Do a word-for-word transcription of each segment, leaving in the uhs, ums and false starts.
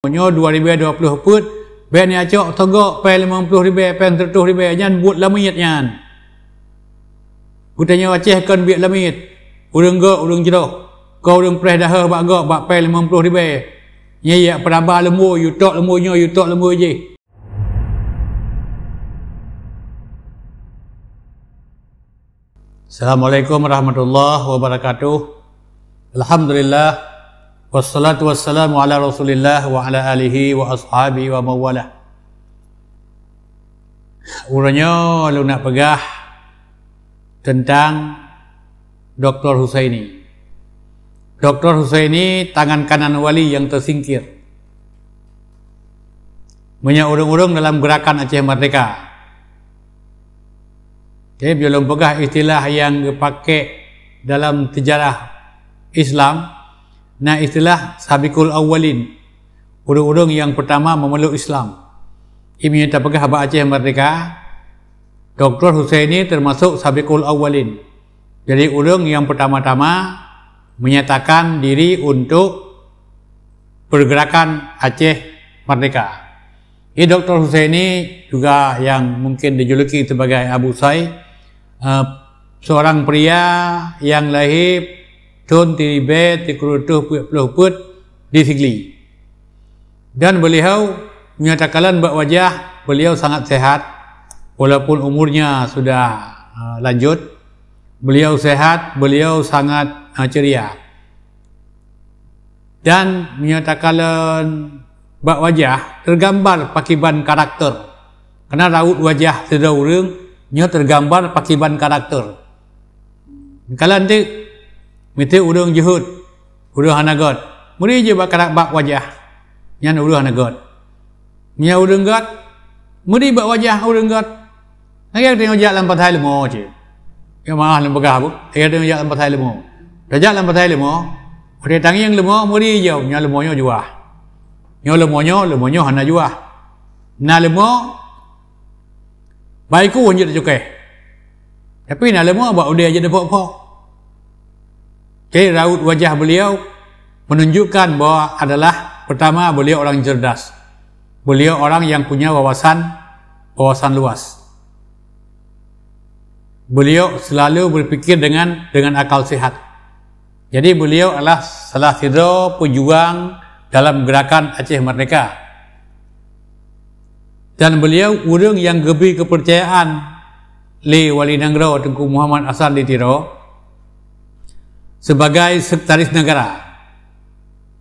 Nyoe dua ribèe dua ploh peuet, bèk neucok togok pèng limong ploh ribèe, pèng siratoh ribèe, nyan buet lamiet nyan. Geutanyoe Aceh kon biet lamiet. Ureueng gok, ureueng jroh. Kon ureueng preh daheueh bak gok bak pèng limong ploh ribèe. Nyan jak peuraba leumbô, yue tok leumbô nyoe, yue tok leumbô jih. Assalamualaikum warahmatullahi wabarakatuh. Alhamdulillah. Wassalatu wassalamu ala Rasulillah wa ala alihi wa ashabihi wa mawalah. Uroe nyoe lôn nak peugah teuntang Doktor Husaini. Doktor Husaini tangan kanan wali yang tersingkir. Meunyoe ureueng-ureueng dalam gerakan Aceh Merdeka, oke, beuyoe lôn peugah istilah nyang geupaké dalam sejarah Islam, na istilah Sabiqul Awwalin, ureueng-ureueng nyang peurtama memeluk Islam. Meunyoe tapeugah bak Aceh Merdeka, Doktor Husaini teumasok Sabiqul Awwalin. Jadi, ureueng nyang peurtama-tama menyatakan diri untuk pergerakan Aceh Merdeka. Jadi, Doktor Husaini juga yang mungkin dijuluki sebagai Abu Sai, eh, seorang pria yang lahir thon siribèe sikureueng reutôh peuet ploh peuet di Sigli. Dan beliau, meunyoe takalon bak wajah, beliau sangat sehat, walaupun umurnya sudah, eh, lanjut. Beliau sehat, beliau sangat, eh, ceria. Dan meunyoe takalon bak wajah, tergambar pakiban karakter. Karena raut wajah sidroe ureueng nyoe tergambar pakiban karakter. Takalon teuk, miseue ureueng jeuhet, ureueng hana gèt. Meuri jih bak karak-, bak wajah, nyan ureueng hana gèt. Meunyoe ureueng gèt, meuri bak wajah ureueng gèt. Lagèe tanyoe jak lam pasai leumo cit. Ya, maah lôn peugah bu. Lagèe tanyoe jak lam pasai leumo. Tajak lam pasai leumo, watèe tangieng leumo, meuri jih, nyoe leumo nyoe juah. Nyoe leumo nyoe, leumo nyoe hana juah. Na leumo, bak iku jeuet tacukèh. Tapi na leumo bak udèe jeuet tafok-fok. Jadi, raut wajah beliau menunjukkan bahwa adalah, pertama, beliau orang cerdas. Beliau orang yang punya wawasan, wawasan luas. Beliau selalu berpikir dengan, dengan akal sehat. Jadi, beliau adalah salah sidroe pejuang dalam gerakan Aceh Merdeka. Dan beliau ureueng nyang geubri keupeurcayaan lé Wali Nanggroe Teungku Muhammad Hasan di Tiro sebagai sekretaris negara.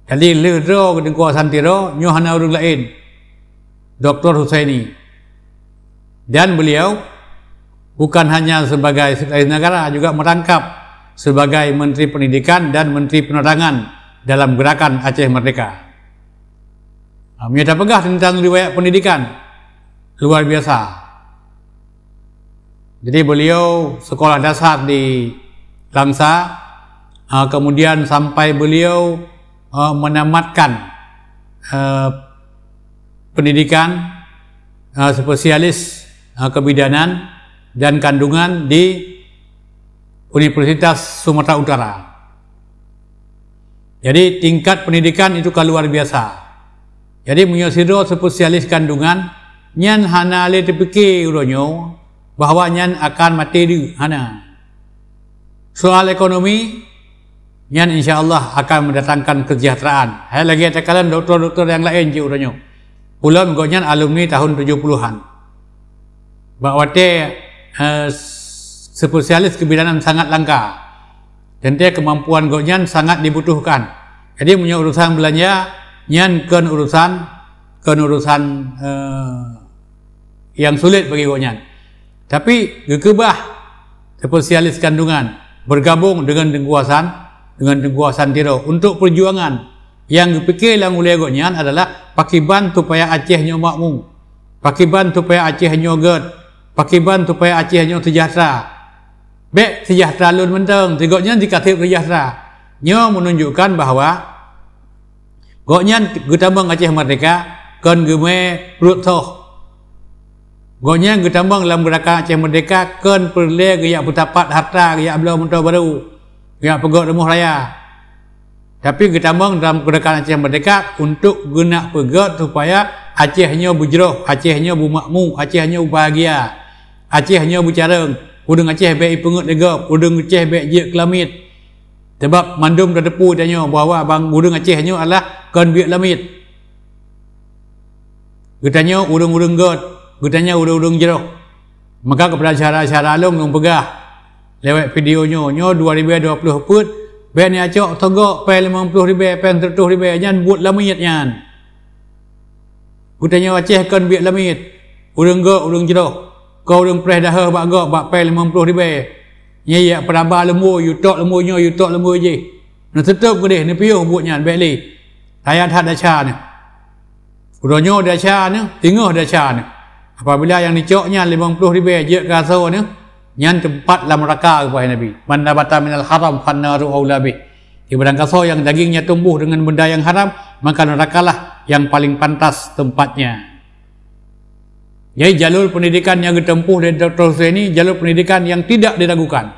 Jadi, lheueh droe Teungku Hasan Tiro, nyoe hana ureueng laén, Doktor Husaini. Dan beliau bukan hanya sebagai sekretaris negara, juga merangkap sebagai Menteri Pendidikan dan Menteri Penerangan dalam gerakan Aceh Merdeka. Ha, meunyoe tapeugah teuntang riwayat pendidikan, luar biasa. Jadi, beliau sekolah dasar di Langsa, ha, kemudian sampai beliau, ha, menamatkan, ha, pendidikan, ha, spesialis, ha, kebidanan dan kandungan di Universitas Sumatera Utara. Jadi, tingkat pendidikan itu ka luar biasa. Jadi, meunyoe sidroe spesialis kandungan, nyan hana lé teupike uroe nyoe bahwa nyan akan maté deuk, hana. Soal ekonomi, nyan insya Allah akan mendatangkan kesejahteraan. Hai lagèe takalon doktor-doktor nyang laén cit uroe nyoe. Ulôn gobnyan alumni tahun tujuh puluhan. Bak watèe, eh, spesialis kebidanan sangat langka. Teuntèe keumampuan gobnyan sangat dibutuhkan. Jadi, meunyoe urusan beulanja, nyan kon urusan, kon urusan, eh, nyang sulet bagi gobnyan. Tapi, geukeubah spesialis kandungan, bergabung dengan Teungku Hasan, dengan Teungku Hasan Tiro untuk perjuangan. Nyang geupike lam ulèe gobnyan adalah pakiban supaya Aceh nyoe makmu, pakiban supaya Aceh nyoe gèt, pakiban supaya Aceh nyoe sejahtera. Bèk sejahtera lôn mantong, si gobnyan jikaseb sejahtera. Nyoe menunjukkan bahwa gobnyan geutamong Aceh Merdeka kon geumè pruet soh. Gobnyan geutamong lam gerakan Aceh Merdeka kon peureulèe geujak peutapat harta, geujak bloe moto barô, geujak peugöt rumoh raya. Tapi geutamong dalam Gerakan Aceh Merdeka untuk geunak peugét supaya Aceh nyoe beujroh, Aceh nyoe beumakmu, Aceh nyoe beubahagia, Aceh nyoe beucareueng, ureuëng Aceh bék ipeungét lé gob, ureuëng Aceh bék jeuet keu lamiet. Sabab mandum tateupeue tanyoe bahwa bang ureuëng Aceh nyoe adalah kon biet lamiet. Geutanyoe ureuëng-ureuëng gét, geutanyoe ureuëng-ureuëng jroh. Maka keupada syedara-syedara lôn, lôn peugah lewat video nyoe, nyoe dua ribèe dua ploh peuet, bék neucok sogok péng limong ploh ribèe, péng seureutôh ribèe, nyan buet lamiet nyan. Geutanyoe Aceh kon biet lamiet, ureuëng gét, ureuëng jroh, kon ureuëng preh daheueh bak gob bak péng limong ploh ribèe. Nyan jak peuraba leumbôi, yue tok leumbôi nyoe, yue tok leumbôi jéh. Neuseutôt keudeh, neupiôh buet nyan, bék lé. Kaya that desya nyoe. Uroe nyoe desya nyoe, teungoh desya nyoe. Apabila nyang neucok nyan limong ploh ribèe jeuet keu asoe nyoe, nyan teumpat lam neuraka, geupeugah Nabi. "Man nabata minal haram fannaru aula bih." Di barang kasoe nyang dagingnya tumbuh dengan benda yang haram, maka neurakalah yang paling pantas tempatnya. Jadi, jalur pendidikan yang geutempuh lé Doktor Husaini, jalur pendidikan yang tidak diragukan.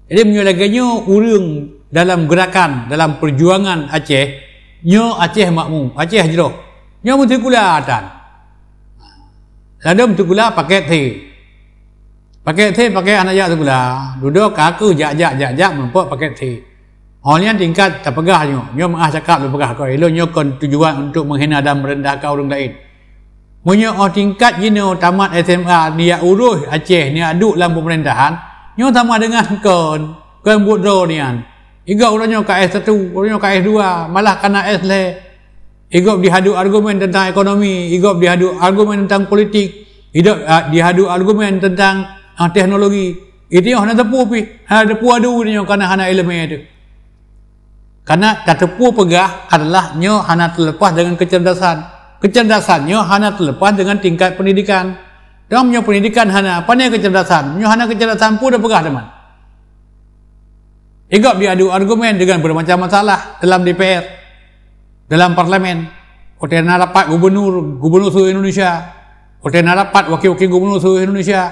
Jadi, meunyoe lagèe nyoe ureuëng dalam gerakan, dalam perjuangan Aceh, nyoe Aceh makmu, Aceh jroh. Nyoe meusikula tan. Ladôm sikula pakét thé. Pakét thé, pakét hana jak sikula. Dudoe ka keuh jak-jak, jak-jak, meurumpok pakét thé. Óh nyan tingkat tapeugah nyoe, nyoe meu'ah cakap lôn peugah keu ilôn, nyoe kon tujuan untuk menghina dan merendahkan ureuëng laén. Meunyoe óh tingkat jinoe tamat S M A, neujak urus Aceh, neujak duek lam pemerintahan, nyoe sama dengan kon, kon buet droe nyan. Igob uroe nyoe ka S satu, uroe nyoe ka S dua, malah kana S lhèe. Igob jihadôk argumen teuntang ekonomi, igob jihadôk argumen teuntang politik, igob, ah, jihadôk argumen teuntang, ah, teknologi. Itu nyoe hana teupeu pih, hana teupeu adu nyoe karena hana ileumèe teuh. Karena tateupeue peugah adalah nyoe hana teuleupah dengan kecerdasan. Kecerdasan nyoe hana teuleupah dengan tingkat pendidikan. Dan meunyoe pendidikan hana, pane kecerdasan? Meunyoe hana kecerdasan, peue tapeugah teuma? Igob jihadôk argumen dengan bermacam masalah dalam D P R, dalam parlemen. Watèe na rapat gubernur, gubernur seluruh Indonesia. Watèe na rapat wakil-wakil gubernur seluruh Indonesia.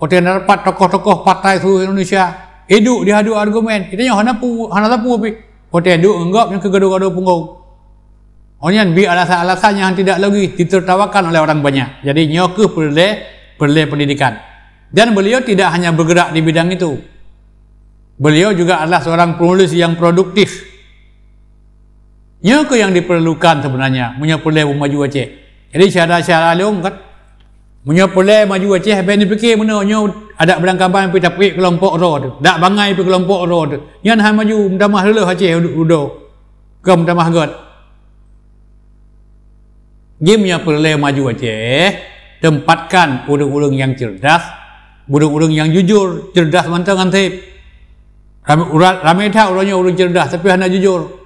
Watèe na rapat tokoh-tokoh partai seluruh Indonesia. Iduek jihadôk argumen. Geutanyoe hana pu-, hana teupeu pih. Watèe duek ngon gob nyan keuh gadoh-gadoh punggong. Óh nyan bri alasan-alasan yang tidak logis ditertawakan oleh orang banyak. Jadi nyoe keuh peureulèe, peureulèe pendidikan. Dan beliau tidak hanya bergerak di bidang itu. Beliau juga adalah seorang penulis yang produktif. Nyoe keuh nyang diperlukan sebenarnya meunyoe peureulèe beumaju Aceh. Jadi syedara-syedara lôn kan, meunyoe peureulèe maju Aceh, bèk neupike meunoe nyoe adak Minangkabau pih tapeuék keulompok droe teuh, dak bangai pih keulompok droe teuh. Nyan han maju, meutamah reuloh Aceh udoe, kon meutamah gét. Jih meunyoe peureulèe maju Aceh, tempatkan ureuëng-ureuëng nyang cerdas, ureuëng-ureuëng nyang jujur, cerdas mantong han sép. Ramé, ura-, ramé that uroe nyoe ureuëng cerdas, tapi hana jujur.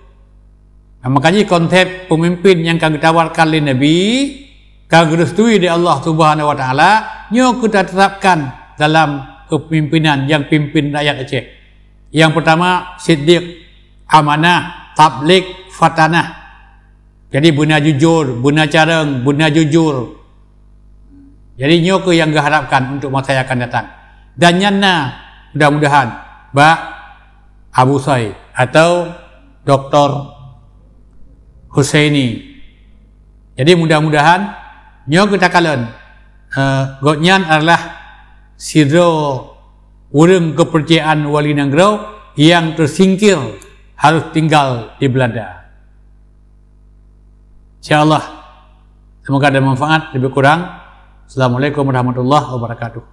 Nah, maka jih konsep pemimpin nyang ka geutawarkan lé Nabi, ka geurestui lé Allah Subhanahu wa Taala, nyoe keuh taterapkan dalam kepemimpinan nyang pimpin rakyat Aceh. Nyang pertama, siddiq, amanah, tablig, fatanah. Jadi, beuna jujur, beuna carông, beuna jujur. Jadi, nyoe keuh nyang geuharapkan untuk masa yang akan datang. Dan nyan na, mudah-mudahan, bak Abu Soi atau Doktor Husaini. Jadi, mudah-mudahan nyoe keuh takalon, eh, gobnyan adalah sidroe ureuëng keupeurcayaan wali nanggroe nyang teusingkir harôh tinggal di Beulanda. Insya Allah, semoga ada manfaat, lebih kurang. Assalamualaikum warahmatullahi wabarakatuh.